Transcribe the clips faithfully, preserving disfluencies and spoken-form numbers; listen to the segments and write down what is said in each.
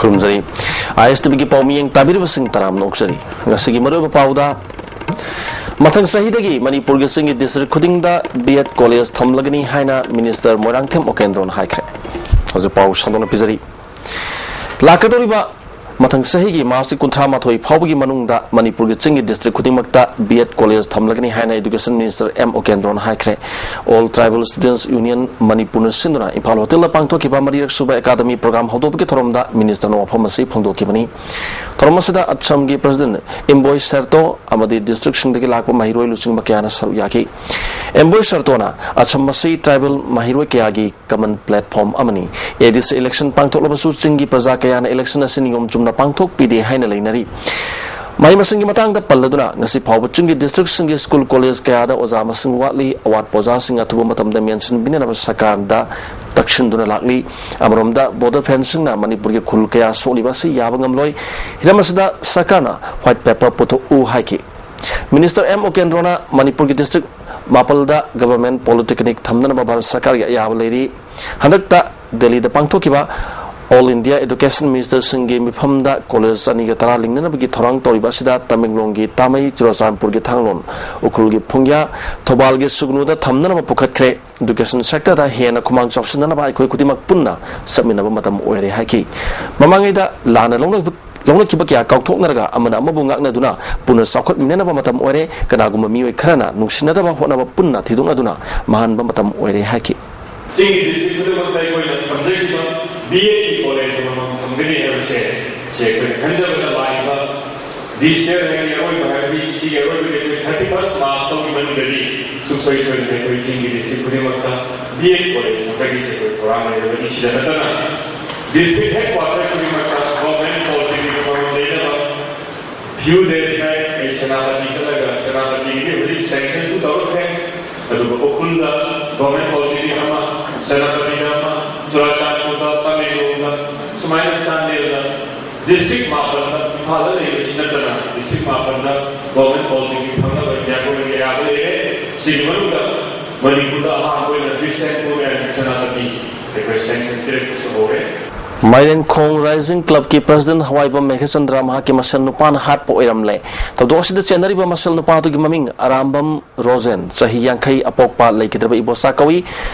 ꯈꯨꯔꯨꯝꯖꯔꯤ꯫ ꯑꯥꯏ ꯑꯦꯁ T ꯚꯤꯒꯤ ꯄꯥꯎꯃꯤꯌꯦꯡ ꯇꯥꯕꯤꯔꯤꯕꯁꯤꯡ ꯇꯔꯥꯝꯅ ꯑꯣꯛꯆꯔꯤ꯫ ꯉꯁꯤꯒꯤ ꯃꯔꯨꯑꯣꯏꯕ ꯄꯥꯎꯗ, ꯃꯊꯪ ꯆꯍꯤꯗꯒꯤ ꯃꯅꯤꯄꯨꯔꯒꯤ ꯆꯤꯡꯒꯤ ꯗꯤꯁꯇ꯭ꯔꯤꯛ ꯈꯨꯗꯤꯡꯗ ꯕꯤ ꯑꯦꯗ ꯀꯣꯂꯦꯖ ꯊꯝꯂꯒꯅꯤ ꯍꯥꯏꯅ ꯃꯤꯅꯤꯁꯇꯔ ꯃꯣꯏꯔꯥꯡꯊꯦꯝ ꯎꯀꯦꯟꯗ꯭ꯔꯣꯅ ꯍꯥꯏꯈ꯭ꯔꯦ꯫ ꯍꯧꯖꯤꯛ ꯄꯥꯎ ꯁꯟꯗꯣꯛꯅ ꯄꯤꯖꯔꯤ꯫ ꯂꯥꯛꯀꯗꯧꯔꯤꯕ ꯃꯊꯪ ꯆꯍꯤꯒꯤ ꯃꯥꯔꯆꯀꯤ ꯀꯨꯟꯊ꯭ꯔꯥ ꯃꯥꯊꯣꯏ ꯐꯥꯎꯕꯒꯤ ꯃꯅꯨꯡꯗ ꯃꯅꯤꯄꯨꯔꯒꯤ ꯆꯤꯡꯒꯤ ꯗꯤꯁꯇ꯭ꯔꯤꯛ ꯈꯨꯗꯤꯡꯃꯛꯇ ꯕꯤ ꯑꯦꯗ ꯀꯣꯂꯦꯖ ꯊꯝꯂꯒꯅꯤ ꯍꯥꯏꯅ ꯏꯗꯨꯀꯦꯁꯟ ꯃꯤꯅꯤꯁꯇꯔ ꯑꯦꯝ ꯎꯀꯦꯟꯗ꯭ꯔꯣꯅ ꯍꯥꯏꯈ꯭ꯔꯦ꯫ ꯑꯣꯜ ꯇ꯭ꯔꯥꯏꯕꯦꯜ ꯁ꯭ꯇꯨꯗꯦꯟꯠꯁ ꯌꯨꯅꯤꯌꯟ ꯃꯅꯤꯄꯨꯔꯅ ꯁꯤꯟꯗꯨꯅ ꯏꯝꯐꯥꯜ ꯍꯣꯇꯦꯜꯗ ꯄꯥꯡꯊꯣꯛꯈꯤꯕ ꯃꯔꯤꯔꯛ ꯁꯨꯕ ꯑꯦꯀꯥꯗꯃꯤ ꯄ꯭ꯔꯣꯒ꯭ꯔꯥꯝ ꯍꯧꯗꯣꯛꯄꯒꯤ ꯊꯧꯔꯝꯗ ꯃꯤꯅꯤꯁꯇꯔꯅ ꯋꯥꯐꯝ ꯑꯁꯤ ꯐꯣꯡꯗꯣꯛꯈꯤꯕꯅꯤ꯫ ꯊꯧꯔꯝ ꯑꯁꯤꯗ ꯑꯁꯥꯝꯒꯤ ꯄ꯭ꯔꯁꯤꯗꯦꯟꯠ ꯏꯝꯕꯣꯏ ꯁꯦꯔꯇꯣ ꯑꯃꯗꯤ ꯗꯤꯁꯇ꯭ꯔꯤꯛꯁꯤꯡꯗꯒꯤ ꯂꯥꯛꯄ ꯃꯍꯩꯔꯣꯏ ꯂꯨꯆꯤꯡꯕ ꯀꯌꯥꯅ ꯁꯔꯨꯛ ꯌꯥꯈꯤ꯫ ꯏꯝꯕꯣꯏ ꯁꯦꯔꯇꯣꯅ ꯑꯁꯥꯝ ꯑꯁꯤ ꯇ꯭ꯔꯥꯏꯕꯦꯜ ꯃꯍꯩꯔꯣꯏ ꯀꯌꯥꯒꯤ ꯀꯃꯟ ꯄ꯭ꯂꯦꯠꯐꯣꯝ ꯑꯃꯅꯤ꯫ ꯑꯦ ꯗꯤ ꯁꯤ ꯏꯂꯦꯛꯁꯟ ꯄꯥꯡꯊꯣꯛꯂꯕꯁꯨ ꯆꯤꯡꯒꯤ ꯄ꯭ꯔꯖꯥ ꯀꯌꯥꯅ ꯏꯂꯦꯛꯁꯟ ꯑꯁꯤ ꯅꯤꯌꯣꯝ ꯆꯨꯝꯅ ꯄꯥꯡꯊꯣꯛꯄꯤꯗꯦ ꯍꯥꯏꯅ ꯂꯩꯅꯔꯤ꯫ ꯃꯍꯩ ꯃꯁꯤꯡꯒꯤ ꯃꯇꯥꯡꯗ ꯄꯜꯂꯗꯨꯅ ꯉꯁꯤ ꯐꯥꯎꯕ ꯆꯤꯡꯒꯤ ꯗꯤꯁꯇ꯭ꯔꯤꯛꯁꯤꯡꯒꯤ ꯁ꯭ꯀꯨꯜ ꯀꯣꯂꯦꯖ ꯀꯌꯥꯗ ꯑꯣꯖꯥ ꯃꯁꯤꯡ ꯋꯥꯠꯂꯤ, ꯑꯋꯥꯠꯄ ꯑꯣꯖꯥꯁꯤꯡ ꯑꯊꯨꯕ ꯃꯇꯝꯗ ꯃꯦꯟꯁꯤꯟꯕꯤꯅꯅꯕ ꯁꯔꯀꯥꯔꯗ ꯇꯛꯁꯤꯟꯗꯨꯅ ꯂꯥꯛꯂꯤ꯫ ꯑꯃꯔꯣꯝꯗ ꯕꯣꯗꯣ ꯐꯦꯟꯁꯤꯡꯅ ꯃꯅꯤꯄꯨꯔꯒꯤ ꯈꯨꯜ ꯀꯌꯥ ꯁꯣꯛꯂꯤꯕ ꯑꯁꯤ ꯌꯥꯕ ꯉꯝꯂꯣꯏ꯫ ꯍꯤꯔꯝ ꯑꯁꯤꯗ ꯁꯔꯀꯥꯔꯅ ꯋꯥꯏꯠ ꯄꯦꯄꯔ ꯄꯨꯊꯣꯛꯎ ꯍꯥꯏꯈꯤ꯫ ꯃꯤꯅꯤꯁꯇꯔ ꯑꯦꯝ ꯎꯀꯦꯟꯗ꯭ꯔꯣꯅ ꯃꯅꯤꯄꯨꯔꯒꯤ ꯗꯤꯁꯇ꯭ꯔꯤꯛ ꯃꯥꯄꯜꯗ ꯒꯚꯔꯟꯃꯦꯟꯠ ꯄꯣꯂꯤꯇꯦꯛꯅꯤꯛ ꯊꯝꯅꯅꯕ ꯚꯥꯔꯠ ꯁꯔꯀꯥꯔꯒꯤ ꯑꯌꯥꯕ ꯂꯩꯔꯤ꯫ ꯍꯟꯗꯛꯇ ꯗꯦꯜꯂꯤꯗ ꯄꯥꯡꯊꯣꯛꯈꯤꯕ ꯑꯣꯜ ꯏꯟꯗꯤꯌꯥ ꯏꯗꯨꯀꯦꯁꯟ ꯃꯤꯅꯤꯁꯇꯔꯁꯤꯡꯒꯤ ꯃꯤꯐꯝꯗ ꯀꯣꯂꯦꯖ ꯑꯅꯤꯒ ꯇꯔꯥ ꯂꯤꯡꯅꯅꯕꯒꯤ ꯊꯧꯔꯥꯡ ꯇꯧꯔꯤꯕ ꯑꯁꯤꯗ ꯇꯃꯦꯡꯂꯣꯡꯒꯤ ꯇꯥꯃꯩ, ꯆꯨꯔꯆꯥꯟꯄꯨꯔꯒꯤ ꯊꯥꯡꯂꯣꯟ, ꯎꯈ꯭ꯔꯨꯜꯒꯤ ꯐꯨꯡꯌꯥ, ꯊꯧꯕꯥꯜꯒꯤ ꯁꯨꯒꯅꯨꯗ ꯊꯝꯅꯅꯕ ꯄꯨꯈꯠꯈ꯭ꯔꯦ꯫ ꯏꯗꯨꯀꯦꯁꯟ ꯁꯦꯛꯇꯔꯗ ꯍꯦꯟꯅ ꯈꯨꯃꯥꯡ ꯆꯥꯎꯁꯤꯟꯅꯅꯕ ꯑꯩꯈꯣꯏ ꯈꯨꯗꯤꯡꯃꯛ ꯄꯨꯟꯅ ꯆꯠꯃꯤꯟꯅꯕ ꯃꯇꯝ ꯑꯣꯏꯔꯦ ꯍꯥꯏꯈꯤ꯫ ꯃꯃꯥꯡꯉꯩꯗ ꯂꯥꯟꯅ ꯂꯧꯅꯈꯤꯕ ꯂꯧꯅꯈꯤꯕ ꯀꯌꯥ ꯀꯥꯎꯊꯣꯛꯅꯔꯒ ꯑꯃꯅ ꯑꯃꯕꯨ ꯉꯥꯛꯅꯗꯨꯅ ꯄꯨꯟꯅ ꯆꯥꯎꯈꯠꯃꯤꯟꯅꯅꯕ ꯃꯇꯝ ꯑꯣꯏꯔꯦ꯫ ꯀꯅꯥꯒꯨꯝꯕ ꯃꯤꯑꯣꯏ ꯈꯔꯅ ꯅꯨꯡꯁꯤꯅꯗꯕ ꯍꯣꯠꯅꯕ ꯄꯨꯟꯅ ꯊꯤꯗꯣꯛꯅꯗꯨꯅ ꯃꯥꯡꯍꯟꯕ ꯃꯇꯝ ꯑꯣꯏꯔꯦ ꯍꯥꯏꯈꯤ꯫ ꯆꯤꯡꯒꯤ ꯗꯤꯁꯇ꯭ꯔꯤꯛ ꯈꯨꯗꯤꯡꯃꯛꯇ ꯑꯩꯈꯣꯏꯅ ꯊꯝꯖꯈꯤꯕ ꯕꯤ ꯑꯦꯗꯀꯤ ꯀꯣꯂꯦꯖ ꯑꯃꯃꯝ ꯊꯝꯒꯅꯤ ꯍꯥꯏꯕꯁꯦ, ꯁꯤ ꯑꯩꯈꯣꯏꯅ ꯈꯟꯖꯕꯗ ꯂꯥꯛꯏꯕ ꯗꯤꯁ ꯌꯔ ꯍꯥꯏꯗꯤ ꯑꯔꯣꯏꯕ, ꯍꯥꯏꯕꯗꯤ ꯁꯤꯒꯤ ꯑꯔꯣꯏꯕꯗꯤ ꯑꯩꯈꯣꯏ ꯊꯥꯔꯇꯤ ꯐꯥꯔꯁ ꯃꯥꯔꯆ ꯐꯥꯎꯒꯤ ꯃꯅꯨꯡꯗꯗꯤ ꯁꯨꯡꯁꯣꯏ ꯁꯣꯏꯗꯅ ꯑꯩꯈꯣꯏ ꯆꯤꯡꯒꯤ ꯗꯤꯁꯇ꯭ꯔꯤꯛ ꯈꯨꯗꯤꯡꯃꯛꯇ ꯕꯤ ꯑꯦꯗ ꯀꯣꯂꯦꯖ ꯊꯝꯕꯒꯤꯁꯦ ꯑꯩꯈꯣꯏ ꯊꯧꯔꯥꯡ ꯂꯩꯔꯕꯅꯤ꯫ ꯁꯤꯗ ꯅꯠꯇꯅ ꯗꯤꯁꯇ꯭ꯔꯤꯛ ꯍꯦꯗ ꯀ꯭ꯋꯥꯇꯔ ꯈꯨꯗꯤꯡꯃꯛꯇ ꯒꯣꯔꯃꯦꯟ ꯄꯣꯂꯤꯇꯦꯛꯅꯤꯛ ꯊꯧꯔꯝ ꯂꯩꯅꯕ few days back ꯑꯩ ꯁꯦꯅꯥꯄꯇꯤ ꯆꯠꯂꯒ ꯁꯦꯅꯥꯄꯇꯤꯒꯤꯗꯤ ꯍꯧꯖꯤꯛ ꯁꯦꯡꯁꯟꯁꯨ ꯇꯧꯔꯛꯈ꯭ꯔꯦ꯫ ꯑꯗꯨꯒ ꯎꯈ꯭ꯔꯨꯜꯗ ꯒꯣꯔꯃꯦꯟ ꯄꯣꯂꯤꯇꯦꯛꯅꯤꯛ ꯑꯃ, ꯁꯦꯅꯥꯄꯇꯤꯗ ꯑꯃ, ꯆꯨꯔꯥꯆꯥꯟꯄꯨꯔꯗ, ꯇꯃꯦꯡꯂꯣꯡꯗ, ꯁꯨꯃꯥꯏꯅ ꯆꯥꯟꯗꯦꯜꯗ ꯗꯤꯁꯇ꯭ꯔꯤꯛ ꯃꯥꯄꯟꯗ, ꯏꯝꯐꯥꯜꯗ ꯂꯩꯔꯤꯕꯁꯤ ꯅꯠꯇꯅ ꯗꯤꯁꯇ꯭ꯔꯤꯛ ꯃꯥꯄꯟꯗ ꯒꯣꯔꯃꯦꯟ ꯄꯣꯂꯤꯇꯦꯛꯅꯤꯛ ꯐꯪꯅꯕ ꯏꯟꯗꯤꯌꯥ ꯒꯣꯔꯃꯦꯟꯒꯤ ꯑꯌꯥꯕ ꯂꯩꯔꯦ꯫ ꯁꯤꯒꯤ ꯃꯅꯨꯡꯗ ꯃꯅꯤꯄꯨꯔꯗ ꯑꯍꯥꯟꯕ ꯑꯣꯏꯅ ꯕꯤꯁꯦꯟꯄꯨꯔ and ꯁꯦꯅꯥꯄꯇꯤ ꯑꯩꯈꯣꯏ ꯁꯦꯡꯁꯟ ꯄꯤꯔꯛꯄꯁꯨ ꯍꯧꯔꯦ꯫ ꯃꯥꯏꯔꯦꯟꯈꯣꯡ ꯔꯥꯏꯖꯤꯡ ꯀ꯭ꯂꯕꯀꯤ ꯄ꯭ꯔꯁꯤꯗꯦꯟ ꯍꯋꯥꯏꯕꯝ ꯃꯦꯘꯆꯟꯗ꯭ꯔ ꯃꯍꯥꯛꯀꯤ ꯃꯁꯦꯜ ꯅꯨꯄꯥꯅ ꯍꯥꯠꯄ ꯑꯣꯏꯔꯝꯂꯦ꯫ ꯊꯧꯗꯣꯛ ꯑꯁꯤꯗ ꯆꯦꯟꯅꯔꯤꯕ ꯃꯁꯦꯜ ꯅꯨꯄꯥ ꯑꯗꯨꯒꯤ ꯃꯃꯤꯡ ꯑꯔꯥꯝꯕꯝ ꯔꯣꯖꯦꯟ, ꯆꯍꯤ ꯌꯥꯡꯈꯩ, ꯑꯄꯣꯛꯄ ꯂꯩꯈꯤꯗ꯭ꯔꯕ ꯏꯕꯣꯆꯥ ꯀꯧꯏ꯫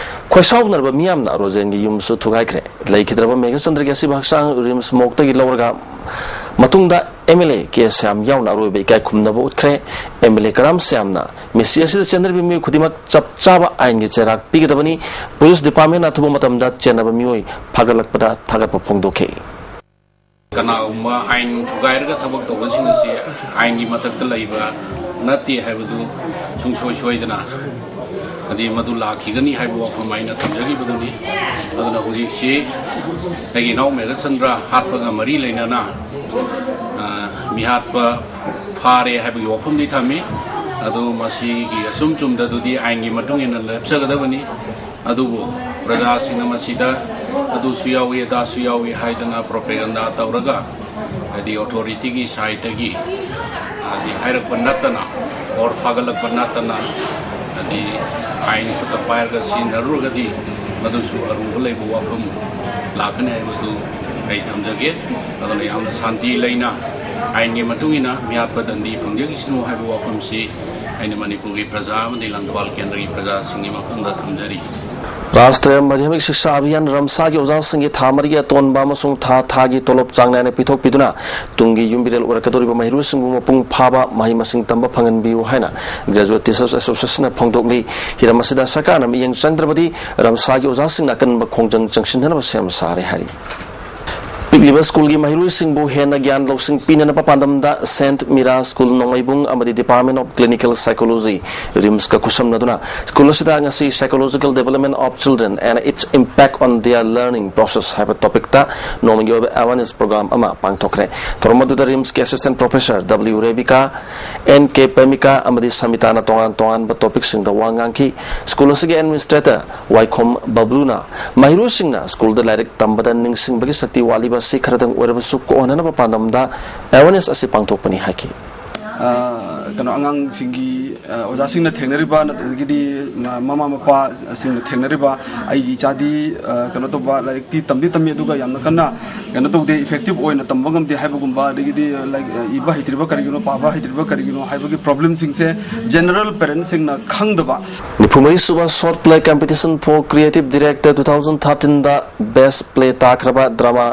ꯈꯣꯏꯁꯥꯎꯅꯔꯕ ꯃꯤꯌꯥꯝꯅ ꯔꯣꯖꯦꯟꯒꯤ ꯌꯨꯝꯁꯨ ꯊꯨꯒꯥꯏꯈ꯭ꯔꯦ꯫ ꯂꯩꯈꯤꯗ꯭ꯔꯕ ꯃꯦꯘꯆꯟꯗ꯭ꯔꯒꯤ ꯑꯁꯤꯕ ꯍꯛꯆꯥꯡ ꯔꯤꯝꯁ ꯃꯣꯛꯇꯒꯤ ꯂꯧꯔꯒ ꯃꯇꯨꯡꯗ M L A K Shyam ꯌꯥꯎꯅ ꯑꯔꯣꯏꯕ ꯏꯀꯥꯏ ꯈꯨꯝꯅꯕ ꯎꯠꯈ꯭ꯔꯦ꯫ ꯑꯦꯝ ꯑꯦꯜ ꯑꯦ ꯀꯔꯥꯝ ꯁ꯭ꯌꯥꯝꯅ ꯃꯤꯁꯤ ꯑꯁꯤꯗ ꯆꯦꯟꯅꯔꯤꯕ ꯃꯤꯑꯣꯏ ꯈꯨꯗꯤꯡꯃꯛ ꯆꯞ ꯆꯥꯕ ꯑꯥꯏꯟꯒꯤ ꯆꯩꯔꯥꯛ ꯄꯤꯒꯗꯕꯅꯤ꯫ ꯄꯨꯂꯤꯁ ꯗꯤꯄꯥꯔꯠꯃꯦꯟꯅ ꯑꯊꯨꯕ ꯃꯇꯝꯗ ꯆꯦꯟꯅꯕ ꯃꯤꯑꯣꯏ ꯐꯥꯒꯠꯂꯛꯄꯗ ꯊꯥꯒꯠꯄ ꯐꯣꯡꯗꯣꯛꯈꯤ꯫ ꯀꯅꯥꯒꯨꯝꯕ ꯑꯥꯏꯟ ꯊꯨꯒꯥꯏꯔꯒ ꯊꯕꯛ ꯇꯧꯕꯁꯤꯡ ꯑꯁꯤ ꯑꯥꯏꯟꯒꯤ ꯃꯊꯛꯇ ꯂꯩꯕ ꯅꯠꯇꯦ ꯍꯥꯏꯕꯗꯨ ꯁꯨꯡꯁꯣꯏ ꯁꯣꯏꯗꯅ, ꯍꯥꯏꯗꯤ, ꯃꯗꯨ ꯂꯥꯛꯈꯤꯒꯅꯤ ꯍꯥꯏꯕ ꯋꯥꯐꯝ ꯑꯩꯅ ꯊꯝꯖꯈꯤꯕꯗꯨꯅꯤ꯫ ꯑꯗꯨꯅ ꯍꯧꯖꯤꯛꯁꯤ ꯑꯩꯒꯤ ꯏꯅꯥꯎ ꯃꯦꯘꯆꯟꯗ꯭ꯔ ꯍꯥꯠꯄꯒ ꯃꯔꯤ ꯂꯩꯅꯅ, ꯑ, ꯃꯤꯍꯥꯠꯄ ꯐꯥꯔꯦ ꯍꯥꯏꯕꯒꯤ ꯋꯥꯐꯝꯗꯤ ꯊꯝꯃꯤ꯫ ꯑꯗꯨ ꯃꯁꯤꯒꯤ ꯑꯆꯨꯝ ꯆꯨꯝꯗꯗꯨꯗꯤ ꯑꯥꯏꯟꯒꯤ ꯃꯇꯨꯡ ꯏꯟꯅ ꯂꯦꯞꯆꯒꯗꯕꯅꯤ꯫ ꯑꯗꯨꯕꯨ ꯄ꯭ꯔꯖꯥꯁꯤꯡꯅ ꯃꯁꯤꯗ ꯑꯗꯨꯁꯨ ꯌꯥꯎꯏ, ꯑꯗꯥꯁꯨ ꯌꯥꯎꯏ ꯍꯥꯏꯗꯅ ꯄ꯭ꯔꯣꯄꯦꯒꯟꯗꯥ ꯇꯧꯔꯒ, ꯍꯥꯏꯗꯤ, ꯑꯣꯊꯣꯔꯤꯇꯤꯒꯤ ꯁꯥꯏꯠꯇꯒꯤ, ꯍꯥꯏꯗꯤ, ꯍꯥꯏꯔꯛꯄ ꯅꯠꯇꯅ, ꯑꯣꯔ ꯐꯥꯒꯠꯂꯛꯄ ꯅꯠꯇꯅ, ꯍꯥꯏꯗꯤ, ꯑꯥꯏꯟ ꯈꯨꯠꯇ ꯄꯥꯏꯔꯒ ꯁꯤꯖꯤꯟꯅꯔꯨꯔꯒꯗꯤ ꯃꯗꯨꯁꯨ ꯑꯔꯨꯕ ꯂꯩꯕ ꯋꯥꯐꯝ ꯂꯥꯛꯀꯅꯤ ꯍꯥꯏꯕꯗꯨ ꯑꯩ ꯊꯝꯖꯒꯦ꯫ ꯑꯗꯨꯅ ꯌꯥꯝꯅ ꯁꯥꯟꯇꯤ ꯂꯩꯅ ꯑꯥꯏꯟꯒꯤ ꯃꯇꯨꯡ ꯏꯟꯅ ꯃꯤꯍꯥꯠꯄ ꯗꯟꯗꯤ ꯐꯪꯖꯈꯤꯁꯅꯨ ꯍꯥꯏꯕ ꯋꯥꯐꯝꯁꯤ ꯑꯩꯅ ꯃꯅꯤꯄꯨꯔꯒꯤ ꯄ꯭ꯔꯖꯥ ꯑꯃꯗꯤ ꯂꯪꯊꯕꯥꯜ ꯀꯦꯟꯗ꯭ꯔꯒꯤ ꯄ꯭ꯔꯖꯥꯁꯤꯡꯒꯤ ꯃꯐꯝꯗ ꯊꯝꯖꯔꯤ꯫ ꯔꯥꯁꯇ꯭ꯔꯤꯌ ꯃꯥꯙ꯭ꯌꯃꯤꯛ ꯁꯤꯛꯁꯥ ꯑꯚꯤꯌꯥꯟ, ꯔꯝꯁꯥꯒꯤ ꯑꯣꯖꯥꯁꯤꯡꯒꯤ ꯊꯥ ꯃꯔꯤꯒꯤ ꯑꯇꯣꯟꯕ ꯑꯃꯁꯨꯡ ꯊꯥ ꯊꯥꯒꯤ ꯇꯣꯂꯣꯞ ꯆꯥꯡ ꯅꯥꯏꯅ ꯄꯤꯊꯣꯛꯄꯤꯗꯨꯅ ꯇꯨꯡꯒꯤ ꯌꯨꯝꯕꯤꯔꯦꯜ ꯑꯣꯏꯔꯛꯀꯗꯧꯔꯤꯕ ꯃꯍꯩꯔꯣꯏꯁꯤꯡꯕꯨ ꯃꯄꯨꯡ ꯐꯥꯕ ꯃꯍꯩ ꯃꯁꯤꯡ ꯇꯝꯕ ꯐꯪꯍꯟꯕꯤꯌꯨ ꯍꯥꯏꯅ Graduate Teachers Association ꯅ ꯐꯣꯡꯗꯣꯛꯂꯤ꯫ ꯍꯤꯔꯝ ꯑꯁꯤꯗ ꯁꯔꯀꯥꯔꯅ ꯃꯤꯠꯌꯦꯡ ꯆꯪꯗ꯭ꯔꯕꯗꯤ ꯔꯝꯁꯥꯒꯤ ꯑꯣꯖꯥꯁꯤꯡꯅ ꯑꯀꯟꯕ ꯈꯣꯡꯖꯪ ꯆꯪꯁꯤꯟꯅꯅꯕ ꯁꯦꯝ ꯁꯥꯔꯦ ꯍꯥꯏꯔꯤ꯫ ꯄꯤꯛꯂꯤꯕ ꯁ꯭ꯀꯨꯜꯒꯤ ꯃꯍꯩꯔꯣꯏꯁꯤꯡꯕꯨ ꯍꯦꯟꯅ ꯒ꯭ꯌꯥꯟ ꯂꯧꯁꯤꯡ ꯄꯤꯅꯅꯕ ꯄꯥꯟꯗꯝꯗ ꯁꯦꯟꯠ ꯃꯤꯔꯥ ꯁ꯭ꯀꯨꯜ ꯅꯣꯡꯃꯩꯕꯨꯡ ꯑꯃꯗꯤ Department of Clinical Psychology, ꯔꯤꯝꯁꯀ ꯈꯨꯠꯁꯝꯅꯗꯨꯅ ꯁ꯭ꯀꯨꯜ ꯑꯁꯤꯗ ꯉꯁꯤ Psychological Development of Children and Its Impact on Their Learning Process ꯍꯥꯏꯕ ꯇꯣꯄꯤꯛꯇ ꯅꯣꯡꯃꯒꯤ ꯑꯣꯏꯕ ꯑꯦꯋꯥꯔꯅꯦꯁ ꯄ꯭ꯔꯣꯒ꯭ꯔꯥꯝ ꯑꯃ ꯄꯥꯡꯊꯣꯛꯈ꯭ꯔꯦ꯫ ꯊꯧꯔꯝ ꯑꯗꯨꯗ ꯔꯤꯝꯁꯀꯤ ꯑꯦꯁꯤꯁꯇꯦꯟꯠ ꯄ꯭ꯔꯣꯐꯦꯁꯔ ꯗꯕ꯭ꯂꯤꯌꯨ ꯔꯦꯕꯤꯀꯥ, ꯑꯦꯟ ꯀꯦ ꯄ꯭ꯔꯦꯃꯤꯀꯥ ꯑꯃꯗꯤ ꯁꯃꯤꯇꯥꯅ ꯇꯣꯉꯥꯟ ꯇꯣꯉꯥꯟꯕ ꯇꯣꯄꯤꯛꯁꯤꯡꯗ ꯋꯥ ꯉꯥꯡꯈꯤ꯫ ꯁ꯭ꯀꯨꯜ ꯑꯁꯤꯒꯤ ꯑꯦꯗꯃꯤꯅꯤꯁꯇ꯭ꯔꯦꯇꯔ ꯋꯥꯏꯈꯣꯝ ꯕꯕ꯭ꯂꯨꯅ ꯃꯍꯩꯔꯣꯏꯁꯤꯡꯅ ꯁ꯭ꯀꯨꯜꯗ ꯂꯥꯏꯔꯤꯛ ꯇꯝꯕꯗ ꯅꯤꯡꯁꯤꯡꯕꯒꯤ ꯁꯛꯇꯤ ꯋꯥꯠꯂꯤꯕ ꯑꯁꯤ ꯈꯔꯗꯪ ꯑꯣꯏꯔꯕꯁꯨ ꯀꯣꯛꯍꯟꯅꯅꯕ ꯄꯥꯟꯗꯝꯗ ꯑꯦꯋꯥꯔꯅꯦꯁ ꯑꯁꯤ ꯄꯥꯡꯊꯣꯛꯄꯅꯤ ꯍꯥꯏꯈꯤ꯫ ꯑ, ꯀꯩꯅꯣ, ꯑꯉꯥꯡꯁꯤꯡꯒꯤ ꯑꯣꯖꯥꯁꯤꯡꯅ ꯊꯦꯡꯅꯔꯤꯕ, ꯅꯠꯇ꯭ꯔꯒꯗꯤ ꯃꯃꯥ ꯃꯄꯥꯁꯤꯡꯅ ꯊꯦꯡꯅꯔꯤꯕ, "ꯑꯩꯒꯤ ꯏꯆꯥꯗꯤ ꯀꯩꯅꯣ ꯇꯧꯕ, ꯂꯥꯏꯔꯤꯛꯇꯤ ꯇꯝꯗꯤ ꯇꯝꯃꯤ, ꯑꯗꯨꯒ ꯌꯥꯝꯅ ꯀꯟꯅ ꯀꯩꯅꯣ ꯇꯧꯗꯦ, ꯏꯐꯦꯛꯇꯤꯞ ꯑꯣꯏꯅ ꯇꯝꯕ ꯉꯝꯗꯦ" ꯍꯥꯏꯕꯒꯨꯝꯕ, ꯑꯗꯒꯤꯗꯤ ꯂꯥꯏꯔꯤꯛ ꯏꯕ ꯍꯩꯇ꯭ꯔꯤꯕ ꯀꯔꯤꯒꯤꯅꯣ, ꯄꯥꯕ ꯍꯩꯇ꯭ꯔꯤꯕ ꯀꯔꯤꯒꯤꯅꯣ ꯍꯥꯏꯕꯒꯤ ꯄ꯭ꯔꯣꯕ꯭ꯂꯦꯝꯁꯤꯡꯁꯦ ꯖꯦꯅꯔꯦꯜ ꯄꯦꯔꯦꯟꯁꯁꯤꯡꯅ ꯈꯪꯗꯕ꯫ ꯅꯤꯐꯨ ꯃꯔꯤ ꯁꯨꯕ Short Play Competition for Creative Director two thousand thirteen the Best Play ꯇꯥꯈ꯭ꯔꯕ drama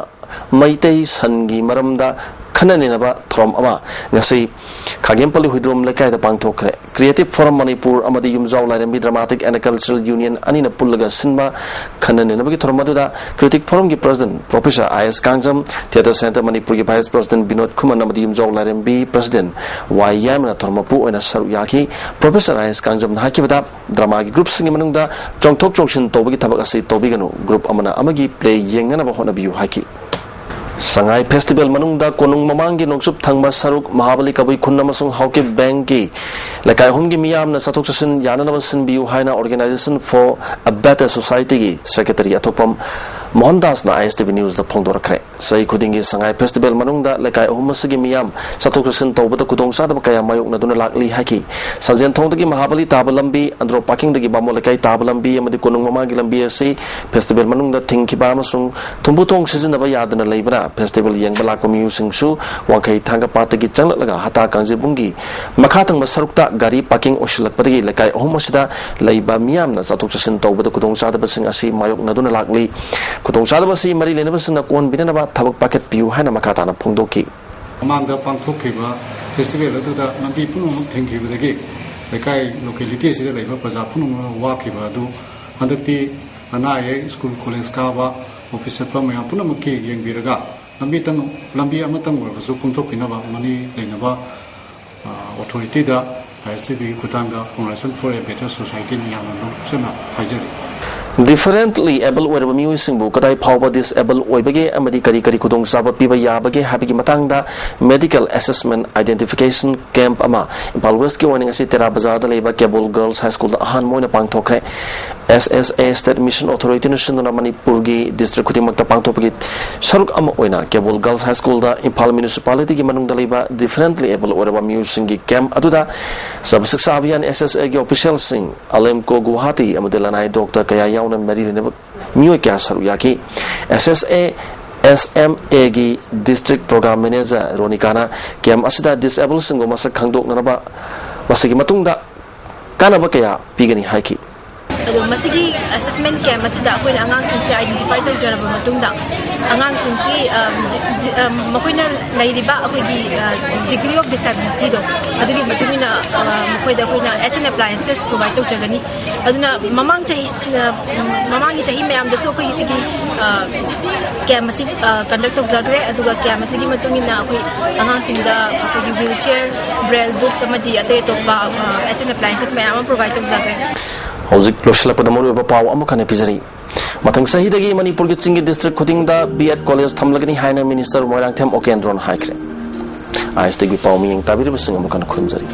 Meitei ꯁꯟꯒꯤ ꯃꯔꯝꯗ ꯈꯟꯅ ꯅꯩꯅꯕ ꯊꯧꯔꯝ ꯑꯃ ꯉꯁꯤ ꯈꯥꯒꯦꯝꯄꯜꯂꯤ ꯍꯨꯏꯗ꯭ꯔꯣꯝ ꯂꯩꯀꯥꯏꯗ ꯄꯥꯡꯊꯣꯛꯈ꯭ꯔꯦ꯫ Creative Forum ꯃꯅꯤꯄꯨꯔ ꯑꯃꯗꯤ ꯌꯨꯝꯖꯥꯎ ꯂꯥꯏꯔꯦꯝꯕꯤ Dramatic and Cultural Union ꯑꯅꯤꯅ ꯄꯨꯜꯂꯒ ꯁꯤꯟꯕ ꯈꯟꯅ ꯅꯩꯅꯕꯒꯤ ꯊꯧꯔꯝ ꯑꯗꯨꯗ Creative Forumꯒꯤ President Professor ꯑꯥꯏ ꯑꯦꯁ ꯀꯥꯡꯖꯝ, Theatre Centre ꯃꯅꯤꯄꯨꯔꯒꯤ Vice President ꯕꯤꯅꯣꯗ ꯈꯨꯃꯟ ꯑꯃꯗꯤ ꯌꯨꯝꯖꯥꯎ ꯂꯥꯏꯔꯦꯝꯕꯤ President ꯋꯥꯏ ꯌꯥꯏꯃꯅ ꯊꯧꯔꯝ ꯃꯄꯨ ꯑꯣꯏꯅ ꯁꯔꯨꯛ ꯌꯥꯈꯤ꯫ Professor ꯑꯥꯏ ꯑꯦꯁ ꯀꯥꯡꯖꯝꯅ ꯍꯥꯏꯈꯤꯕꯗ, ꯗ꯭ꯔꯃꯥꯒꯤ ꯒ꯭ꯔꯨꯞꯁꯤꯡꯒꯤ ꯃꯅꯨꯡꯗ ꯆꯣꯡꯊꯣꯛ ꯆꯣꯡꯁꯤꯟ ꯇꯧꯕꯒꯤ ꯊꯕꯛ ꯑꯁꯤ ꯇꯧꯕꯤꯒꯅꯨ, ꯒ꯭ꯔꯨꯞ ꯑꯃꯅ ꯑꯃꯒꯤ ꯄ꯭ꯂꯦ ꯌꯦꯡꯅꯅꯕ ꯍꯣꯠꯅꯕꯤꯌꯨ ꯍꯥꯏꯈꯤ꯫ ꯁꯉꯥꯏ ꯐꯦꯁꯇꯤꯚꯦꯜ ꯃꯅꯨꯡꯗ ꯀꯣꯅꯨꯡ ꯃꯃꯥꯡꯒꯤ ꯅꯣꯡꯆꯨꯞ ꯊꯪꯕ ꯁꯔꯨꯛ ꯃꯍꯥꯕꯂꯤ ꯀꯕꯨꯏ ꯈꯨꯟ ꯑꯃꯁꯨꯡ ꯍꯥꯎꯀꯤꯞ ꯕꯦꯡꯒꯤ ꯂꯩꯀꯥꯏ ꯑꯍꯨꯝꯒꯤ ꯃꯤꯌꯥꯝꯅ ꯆꯠꯊꯣꯛ ꯆꯠꯁꯤꯟ ꯌꯥꯅꯅꯕ ꯁꯤꯟꯕꯤꯌꯨ ꯍꯥꯏꯅ Organisation for a Better Societyꯒꯤ Secretary ꯑꯊꯣꯛꯄꯝ ꯃꯣꯍꯟ ꯗꯥꯁꯅ ꯑꯥꯏ ꯑꯦꯁ ꯇꯤ ꯚꯤ ꯅ꯭ꯌꯨꯁꯇ ꯐꯣꯡꯗꯣꯔꯛꯈ꯭ꯔꯦ꯫ ꯆꯍꯤ ꯈꯨꯗꯤꯡꯒꯤ ꯁꯉꯥꯏ ꯐꯦꯁꯇꯤꯚꯦꯜ ꯃꯅꯨꯡꯗ ꯂꯩꯀꯥꯏ ꯑꯍꯨꯝ ꯑꯁꯤꯒꯤ ꯃꯤꯌꯥꯝ ꯆꯠꯊꯣꯛ ꯆꯠꯁꯤꯟ ꯇꯧꯕꯗ ꯈꯨꯗꯣꯡꯆꯥꯗꯕ ꯀꯌꯥ ꯃꯥꯌꯣꯛꯅꯗꯨꯅ ꯂꯥꯛꯂꯤ ꯍꯥꯏꯈꯤ꯫ ꯁꯟꯖꯦꯟꯊꯣꯡꯗꯒꯤ ꯃꯍꯥꯕꯂꯤ ꯇꯥꯕ ꯂꯝꯕꯤ, ꯑꯟꯗ꯭ꯔꯣ ꯄꯥꯔꯀꯤꯡꯗꯒꯤ ꯕꯥꯃꯣꯟ ꯂꯩꯀꯥꯏ ꯇꯥꯕ ꯂꯝꯕꯤ ꯑꯃꯗꯤ ꯀꯣꯅꯨꯡ ꯃꯃꯥꯡꯒꯤ ꯂꯝꯕꯤ ꯑꯁꯤ ꯐꯦꯁꯇꯤꯚꯦꯜ ꯃꯅꯨꯡꯗ ꯊꯤꯡꯈꯤꯕ ꯑꯃꯁꯨꯡ ꯊꯨꯝꯕꯨꯊꯣꯡ ꯁꯤꯖꯤꯟꯅꯕ ꯌꯥꯗꯅ ꯂꯩꯕꯅ ꯐꯦꯁꯇꯤꯚꯦꯜ ꯌꯦꯡꯕ ꯂꯥꯛꯄ ꯃꯤꯑꯣꯏꯁꯤꯡꯁꯨ ꯋꯥꯡꯈꯩ ꯊꯥꯡꯒ ꯄꯥꯠꯇꯒꯤ ꯆꯪꯂꯛꯂꯒ ꯍꯇꯥ ꯀꯥꯡꯖꯩꯕꯨꯡꯒꯤ ꯃꯈꯥ ꯊꯪꯕ ꯁꯔꯨꯛꯇ ꯒꯥꯔꯤ ꯄꯥꯔꯀꯤꯡ ꯑꯣꯏꯁꯤꯜꯂꯛꯄꯗꯒꯤ ꯂꯩꯀꯥꯏ ꯑꯍꯨꯝ ꯑꯁꯤꯗ ꯂꯩꯕ ꯃꯤꯌꯥꯝꯅ ꯆꯠꯊꯣꯛ ꯆꯠꯁꯤꯟ ꯇꯧꯕꯗ ꯈꯨꯗꯣꯡꯆꯥꯗꯕꯁꯤꯡ ꯑꯁꯤ ꯃꯥꯌꯣꯛꯅꯗꯨꯅ ꯂꯥꯛꯂꯤ꯫ ꯈꯨꯗꯣꯡꯆꯥꯗꯕ ꯑꯁꯤ ꯃꯔꯤ ꯂꯩꯅꯕꯁꯤꯡꯅ ꯀꯣꯟꯕꯤꯅꯅꯕ ꯊꯕꯛ ꯄꯥꯏꯈꯠꯄꯤꯌꯨ ꯍꯥꯏꯅ ꯃꯈꯥ ꯇꯥꯅ ꯐꯣꯡꯗꯣꯛꯈꯤ꯫ ꯃꯃꯥꯡꯗ ꯄꯥꯡꯊꯣꯛꯈꯤꯕ ꯐꯦꯁꯇꯤꯚꯦꯜ ꯑꯗꯨꯗ ꯂꯝꯕꯤ ꯄꯨꯝꯅꯃꯛ ꯊꯤꯡꯈꯤꯕꯗꯒꯤ ꯂꯩꯀꯥꯏ, ꯂꯣꯀꯦꯂꯤꯇꯤ ꯑꯁꯤꯗ ꯂꯩꯕ ꯄ꯭ꯔꯖꯥ ꯄꯨꯝꯅꯃꯛꯅ ꯋꯥꯈꯤꯕ ꯑꯗꯨ ꯍꯟꯗꯛꯇꯤ ꯑꯅꯥ ꯑꯌꯦꯛ, ꯁ꯭ꯀꯨꯜ ꯀꯣꯂꯦꯖ ꯀꯥꯕ, ꯑꯣꯐꯤꯁ ꯆꯠꯄ ꯃꯌꯥꯝ ꯄꯨꯝꯅꯃꯛꯀꯤ ꯌꯦꯡꯕꯤꯔꯒ ꯂꯝꯕꯤꯇꯪ, ꯂꯝꯕꯤ ꯑꯃꯇꯪ ꯑꯣꯏꯔꯕꯁꯨ ꯀꯨꯝꯊꯣꯛꯄꯤꯅꯕ ꯃꯔꯤ ꯂꯩꯅꯕ ꯑꯣꯊꯣꯔꯤꯇꯤꯗ ꯑꯥꯏ ꯑꯦꯁ ꯇꯤ ꯚꯤꯒꯤ ꯈꯨꯠꯊꯥꯡꯗ Organisation for a Better Societyꯅ ꯌꯥꯝꯅ ꯅꯣꯛꯆꯅ ꯍꯥꯏꯖꯔꯤ꯫ Differently able ꯑꯣꯏꯔꯕ ꯃꯤꯑꯣꯏꯁꯤꯡꯕꯨ ꯀꯗꯥꯏ ꯐꯥꯎꯕ disable ꯑꯣꯏꯕꯒꯦ ꯑꯃꯗꯤ ꯀꯔꯤ ꯀꯔꯤ ꯈꯨꯗꯣꯡꯆꯥꯕ ꯄꯤꯕ ꯌꯥꯕꯒꯦ ꯍꯥꯏꯕꯒꯤ ꯃꯇꯥꯡꯗ medical assessment identification camp ꯑꯃ ꯏꯝꯐꯥꯜ ꯋꯦꯁꯀꯤ ꯑꯣꯏꯅ ꯉꯁꯤ ꯇꯦꯔꯥ ꯕꯖꯥꯔꯗ ꯂꯩꯕ ꯀꯦꯕꯣꯜ ꯒꯔꯜꯁ ꯍꯥꯏ ꯁ꯭ꯀꯨꯜꯗ ꯑꯍꯥꯟꯕ ꯑꯣꯏꯅ ꯄꯥꯡꯊꯣꯛꯈ꯭ꯔꯦ꯫ ꯑꯦꯁ ꯑꯦꯁ ꯑꯦ State Mission Authorityꯅ ꯁꯤꯟꯗꯨꯅ ꯃꯅꯤꯄꯨꯔꯒꯤ district ꯈꯨꯗꯤꯡꯃꯛꯇ ꯄꯥꯡꯊꯣꯛꯄꯒꯤ ꯁꯔꯨꯛ ꯑꯃ ꯑꯣꯏꯅ ꯀꯦꯕꯣꯜ Girls High Schoolꯗ ꯏꯝꯐꯥꯜ Municipalityꯒꯤ ꯃꯅꯨꯡꯗ ꯂꯩꯕ differently abled ꯑꯣꯏꯔꯕ ꯃꯤꯑꯣꯏꯁꯤꯡꯒꯤ camp ꯑꯗꯨꯗ ꯁꯔꯕ ꯁꯤꯛꯁꯥ ꯑꯚꯤꯌꯥꯟ ꯑꯦꯁ ꯑꯦꯁ ꯑꯦꯒꯤ officialꯁꯤꯡ, ꯑꯂꯦꯝꯀꯣ ꯒꯨꯋꯥꯍꯥꯇꯤ ꯑꯃꯗꯤ ꯂꯅꯥꯏ doctor ꯀꯌꯥ ꯌꯥꯎꯅ ꯃꯔꯤ ꯂꯩꯅꯕ ꯃꯤꯑꯣꯏ ꯀꯌꯥ ꯁꯔꯨꯛ ꯌꯥꯈꯤ꯫ ꯑꯦꯁ ꯑꯦꯁ ꯑꯦ ꯑꯦꯁ ꯑꯦꯝ ꯑꯦꯒꯤ District Program Manager ꯔꯣꯅꯤꯀꯥꯅ camp ꯑꯁꯤꯗ disabledꯁꯤꯡꯕꯨ ꯃꯁꯛ ꯈꯪꯗꯣꯛꯅꯅꯕ ꯃꯁꯤꯒꯤ ꯃꯇꯨꯡꯗ ꯀꯥꯟꯅꯕ ꯀꯌꯥ ꯄꯤꯒꯅꯤ ꯍꯥꯏꯈꯤ꯫ ꯑꯗꯣ ꯃꯁꯤꯒꯤ assessment camp ꯑꯁꯤꯗ ꯑꯩꯈꯣꯏꯅ ꯑꯉꯥꯡꯁꯤꯡꯁꯦ identify ꯇꯧꯖꯔꯕ ꯃꯇꯨꯡꯗ ꯑꯉꯥꯡꯁꯤꯡꯁꯤ ꯑ, ꯗꯤ- ꯑ, ꯃꯈꯣꯏꯅ ꯂꯩꯔꯤꯕ ꯑꯩꯈꯣꯏꯒꯤ degree of disabilityꯗꯣ ꯑꯗꯨꯒꯤ ꯃꯇꯨꯡ ꯏꯟꯅ ꯑ, ꯃꯈꯣꯏꯗ ꯑꯩꯈꯣꯏꯅ aids and appliances provide ꯇꯧꯖꯒꯅꯤ꯫ ꯑꯗꯨꯅ ꯃꯃꯥꯡ ꯆꯍꯤ ꯑ, ꯃꯃꯥꯡꯒꯤ ꯆꯍꯤ ꯃꯌꯥꯝꯗꯁꯨ ꯑꯩꯈꯣꯏꯒꯤ ꯁꯤꯒꯤ camp ꯑꯁꯤ conduct ꯇꯧꯖꯈ꯭ꯔꯦ꯫ ꯑꯗꯨꯒ camp ꯑꯁꯤꯒꯤ ꯃꯇꯨꯡ ꯏꯟꯅ ꯑꯩꯈꯣꯏ ꯑꯉꯥꯡꯁꯤꯡꯗ ꯑꯩꯈꯣꯏꯒꯤ wheelchair, braille books ꯑꯃꯗꯤ ꯑꯇꯩ ꯑꯇꯣꯞꯄ aids and appliances ꯃꯌꯥꯝ ꯑꯃ provide ꯇꯧꯖꯈ꯭ꯔꯦ꯫ ꯍꯧꯖꯤꯛ ꯂꯣꯏꯁꯤꯜꯂꯛꯄꯗ ꯃꯔꯨꯑꯣꯏꯕ ꯄꯥꯎ ꯑꯃꯈꯛ ꯍꯟꯅ ꯄꯤꯖꯔꯤ꯫ ꯃꯊꯪ ꯆꯍꯤꯗꯒꯤ ꯃꯅꯤꯄꯨꯔꯒꯤ ꯆꯤꯡꯒꯤ district ꯈꯨꯗꯤꯡꯗ B.Ed college ꯊꯝꯂꯒꯅꯤ ꯍꯥꯏꯅ Minister ꯃꯣꯏꯔꯥꯡꯊꯦꯝ ꯎꯀꯦꯟꯗ꯭ꯔꯣꯅ ꯍꯥꯏꯈ꯭ꯔꯦ꯫ ISTVꯒꯤ ꯄꯥꯎ ꯃꯤꯌꯦꯡ ꯇꯥꯕꯤꯔꯤꯕꯁꯤꯡ ꯑꯃꯨꯛ ꯍꯟꯅ ꯈꯨꯔꯨꯝꯖꯔꯤ꯫